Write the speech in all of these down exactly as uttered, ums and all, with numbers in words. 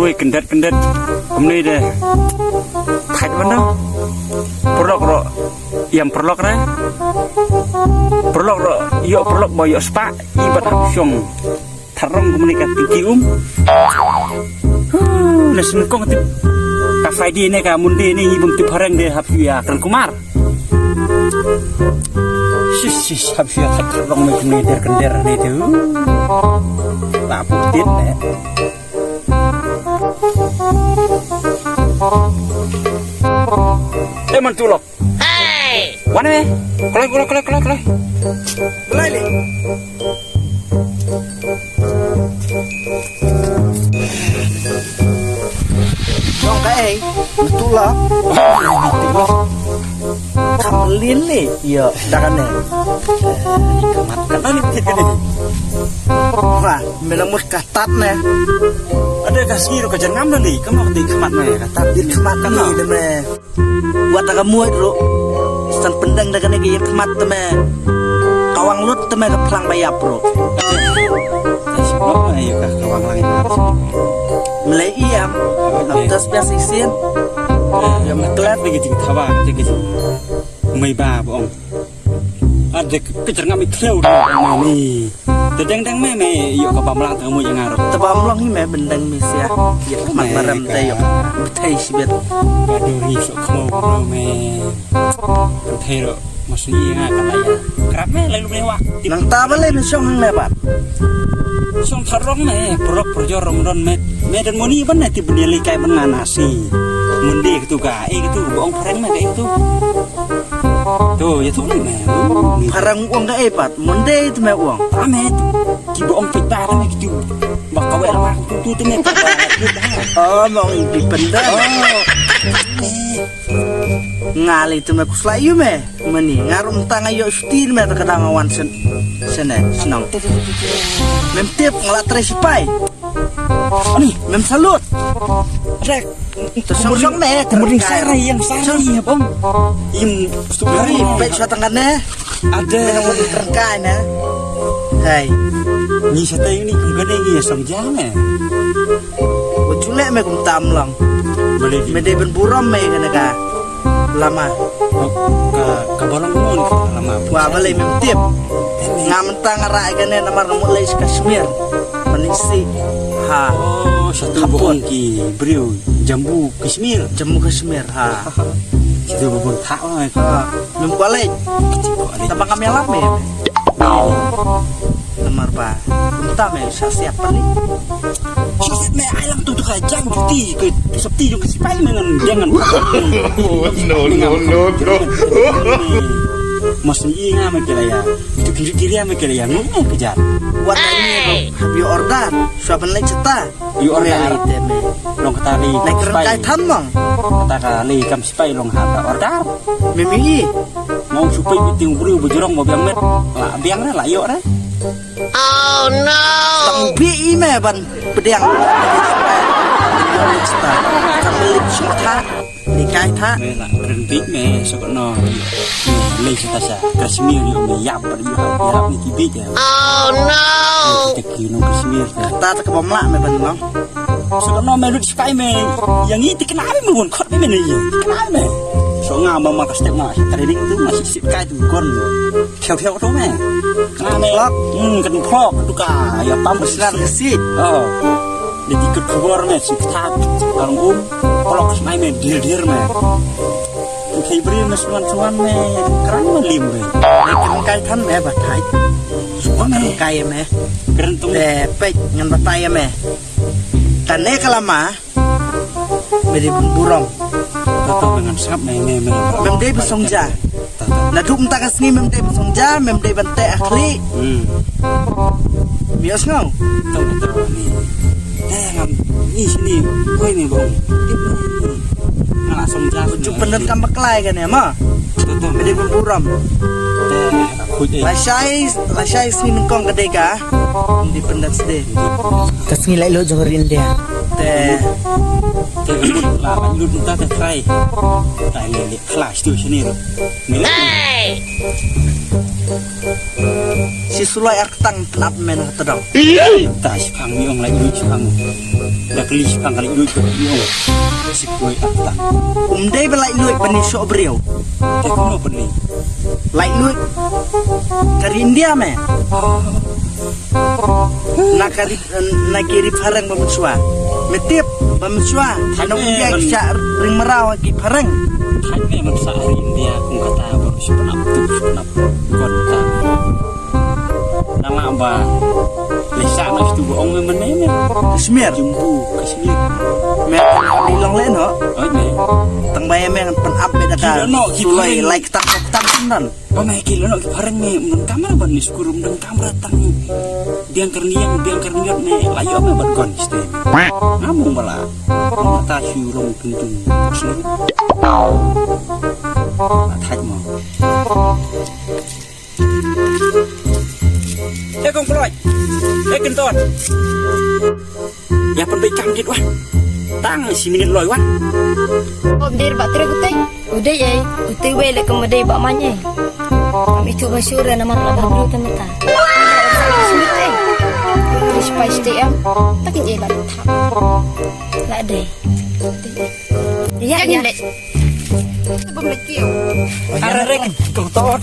Oi, kyndet kyndet. Kumne de. Thait ban da. Paralok ruh ïam paralok re. Paralok ruh ïoh paralok ba ïoh spah. I bad hap shong tharong kumne ka tiki um. Huh, na sngewkong tip. Ka Friday ne ka Monday ne ngi bym tip phareng de hap ïa kren kumar. Sis sis hap ïa thait tharong ne kumne der kender ne tu. Ba putit ne. Eh, man tulok. Hey! Wan me. Kloi, kloi, kloi, kloi, kloi. Belai li. Dong ka ei, tulok. Kam lin li. Ïa, dah kan ne. Mat kan ni kit kan ni. Wah, me la mus ka tat ne. Ada ka sngi ruh ka jyrngam na li, ka mok di khmat me, ka tat di khmat kan ni de me. Wat da ka muid ruh. San pyndeng da kane ka ïa khmat te me. Ka wang lut te me ka phlang ba ïap ruh. Ka sibok me ïa ka, ka wang lang ïa. Me lei ïam. Am tas biasa isin. Ïa me klet. Lagi jing thawa, lagi jing. Mai ba bong. Ada ka jyrngam i thleu ni. Te deng deng me me ïoh ka bam lang tang mu ïa nga ruh. Te bam lang hi me bendeng me sia. Ïa mat baram te ïoh. Bethei sibet. Ka duri sok khmo me. Bethei ruh. Mas ni nga ka la ïa. Krap me lalu me wak. Nang ta ba le me shong hang me bat. Shong tharong me. Prok projor rong don me. Me dan moni ban ne ti benia likai ban nga nasi. Mundi ketu ka. Eh ketu bong phareng me ke ketu. Tu, ïa tu ni me. Pharang uang ka eh pat, Monday tu me uang. Amet. Ki ba ong pit ba me ki tu. Ba ka wel ma tu tu tu me. Oh, mong independent. Oh. Ngali tu me kusla yu me. Mani, ngarum tang ayo suti me ta kadang awan sen. Sene, senang. Mem tip ngala tre sipai. Ani, mem salut. Rek. Te song song me, kumur ning sarai, yang sarai, ya, bong. Im, stupid. Ari, pek sa tang ne. Ada. Mena mo di terengkai ne. Hai. Ni sa tang ni, kum kane ni, song jam, eh. Wa chule me kum tam lang. Boleh di. Me de ben burom me kane ka. Lama. Oh, ka, ka bolong mo ni, lama. Wa balei mem tip. Nga mentang ara kane namar ngamut lei Kashmir. Manisi. Ha. Oh, satu bong ki briew. Jammu Kashmir. Jammu Kashmir, ha. Satu bong thak lah. Ha. Mem kwalej. Tabang kami alam me. Namar ba. Entah me sa siap pali. Sa siap me ai lang tu tu ka jam juti ke tu septi jong ke sipai me ngan jangan. No, no, no, no. Mas ni nga me kira ya. Itu kiri kiri me kira ya. Ngum me kejar. Wat ni. Have you order? Suapan lek ceta. Yu order. Long kata li. Lek sipai. Kai tham mang. Kata ka li kam sipai long ha ka order. Mimi i. Ngong supai meeting bru bujrong mo biang met. La biang re la yok re. Oh no. Tang bi i me ban pediang. Kam lip sum tha. Ni kai tha. Me la kren bit me sok no. Me le sa ta sa. Kashmir yu me yap yu yap ni ki bit ya. Oh no. Kita ki no Kashmir. Ta ta ka bom la me ban no. Sok no me lut sipai me. Yang i tikna me won khot me ne. Tikna me. So nga ma ma ka step ma training tu ma sip kai tu kon. Theo theo tu me. Nga me. Lok. Hmm kan phok tu ka ya pam besar si. Oh. Jadi ke khubor me si kata orang um. Kolok snai me dir dir me. Kai bri me suan suan me. Kerang me lim me. Kai than me ba thai. Suan me kai me. Keren tu. Te pek ngan ba thai me. Tane kalama. Me dei burom. Tato me ngan sngap me me me. Mem dei besong ja. Tato. Na dup mta ka sngi mem dei besong ja, mem dei ban te akhli. Hmm. Mi os ngau. Tato tato ni. Eh ngam ni sini. Koi ni bong. Tip ni. Nga song ja. Ju pendet kam baklai kan ya ma. Tato. Me dei burom. Te. Lashai, lashai sni nyngkong ka dei ka Independence Day. Ka sngi laitluid jong ka ri India. Te. Te ka mut la laitluid mynta te trai. Trai le le khlaiñ tu shini ro. Ni le. Shi suloi ar ktang tnap men ka tdong. Ta shi phang mi ong laitluid shi phang. Da kali shi pang kali duit ko yu. Si koi ata. Um dei ba lai luit ban ïa shoh briew. Te kumno ban ïa. Lai luit. Ka ri India me. Na ka ri, na ki ri phareng ba mynshuwa. Me tip ba mynshuwa. Hana um dei ki shah ring mraw ki phareng. Hana me mynshuwa ri India kum kata ba shi pnap tu shi pnap. Kon ta. Nang ba lesa na stu ba ong me mene me. Smear. Jumbu ka smear. Me ni long le no. Oi me. Tang ba me ngan pynap me da ka. Kilo no, kilo. Suloi lai ketam ketam nan. Ba me kilo no ki phareng me mun kamera ban ni skurum dan kamera tang. Biang kerniang, biang kerniot me la yo me ban kon ste. Ngamung bala. Mata shu long tung tung. Smear. Thaj mo. He kong Ploit. He Kynton. Ïa pynbeit kam jit wan. Tang shi minit loi wan. Om dir ba trek utai. Utai ei, utai wei lek kem dei ba manye. Am itu ba sure namar la ba bru tam ta. Shi minit ei. Shi pai shi em. Tak je la ta. La dei. Ïa, ïa. Bum lek kiew. Arrek, kong Tot.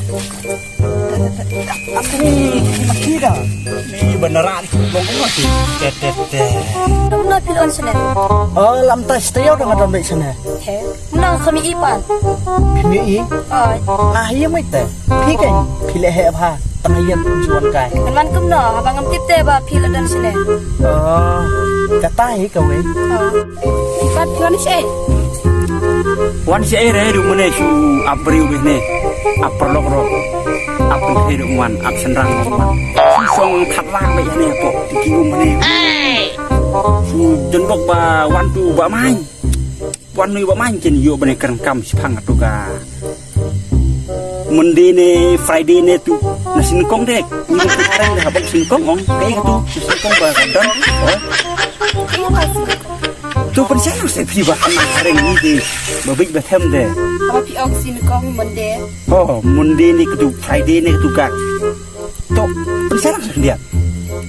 Ni, ni maki ka. Ni bandara ni long ko mati. Te, te, te. Dum na pil on sene. Oh, lam ta stay out dengan dombek sene. He. Menang kami ipan. Kami i. Ai. Ah, iya mai te. Phi kan, phi le he bha. Tang ïa juan kai. Kan man kum no, haba ngam tip te ba phi la don sene. Oh, kata hi kawei. Oh. Ipat wan sha ei. Wan sha ei re du mane shu ap briew beh ne. Ap paralok ro. Ap pynthei du man, ap synrang ro man. Shu song khat lang beh ne pok tiki u mane. Shu jendok ba wan tu ba main. Wan nui ba main kin ïoh bane kren kam shiphang tu ka. Monday ne, Friday ne tu. Na singkong dek. Ni tu orang dah habaq singkong ong. Kayak tu. Singkong ba kadang. Oh. Tu pynshai lang se phi ba hanang hareng ni de. Ba bik ba them de. Apa phi ong singkong Monday? Oh, Monday ni ketu, Friday ni ketu ka. Tu pynshai lang se dia.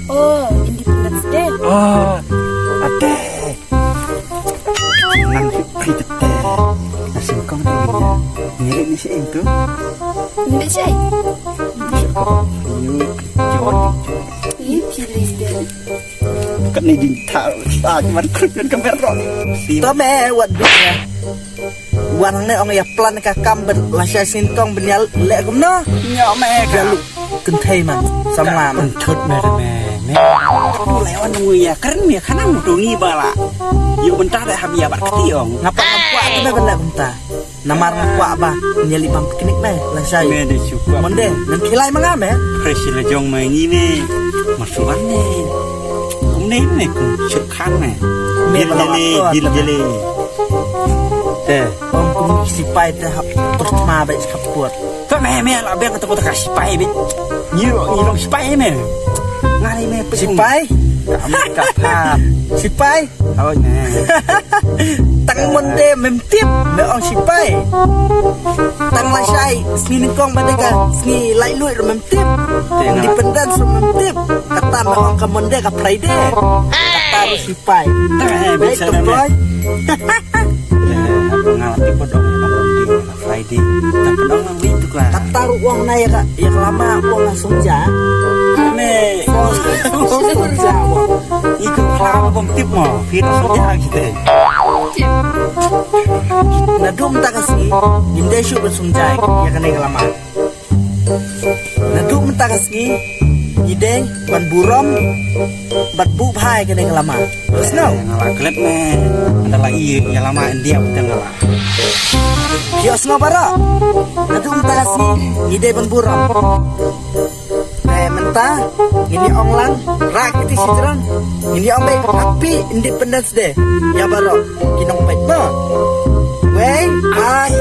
Oh, Independence Day. Ah, ate. Nang si ai tete. Na singkong tu dia. Ngirit ni si ing tu. Ngirit si ai. Kat ni ding thar. Ah, cuman krup kan kamera. Tome wat bit ya. Wan ne ong ïa plan ka kam ban lashai singkong ban ïa leh kumno. Nyo me ka. Kynthei man, samla man. Thut me me me. Ku lai wan ngu ïa kren me khana ngu tu ngi bala. Yu benta de hab ïa bar kti ong. Ngapa ngam kwah tu me bala kumta. Namar ngam kwah ba nyali bam piknik me la shai. Me de shu kwah. Monde, nang khilai ma nga me. Fresh la jong me ngi me. Masuan me. Kum ne me kum shuk khan me. Me bala jele, jele. Te. Ong kum sipai te hap terus ma ba iskap kuat. Ka me me la beng tu ka sipai bit. Ngi ro ngi long sipai me. Ngai me pe sipai. Kam ka pap. Sipai. Oh ne. Tang Monde mem tip me ong sipai. Tang la shai sngi nyngkong ba deka sngi lai lui ro mem tip. Independence ro mem tip. Kata me ong ka Monde ka Friday. Kata ro sipai. Tang eh. Baik bisa tu me. Boy. Eh, apa ngalap ipo dong Friday. Tak pedang nang wei tu kan. Tak taruh uang na ya kak, ya kelama uang langsung ja. Me. Langsung ja uang. Ikut kelama bom tip mo. Fit langsung ja kita. Nadum tak kasi. Inde shu langsung ja ya kena kelama. Naduh mynta ka sngi ngi dei ban burom bad buh bha ïa kane ka lama. Sngew? Nga la klet me. Ynda la ïa lama India pynte nga la. Ïoh sngew baroh. Naduh mynta ka sngi ngi dei ban burom. Te mynta ngin ïa ong lang, rah kiti shi jrong. Ngin ïa ong beit Happy Independence Day ïa baroh ki nongpeit mo. Wei, bye.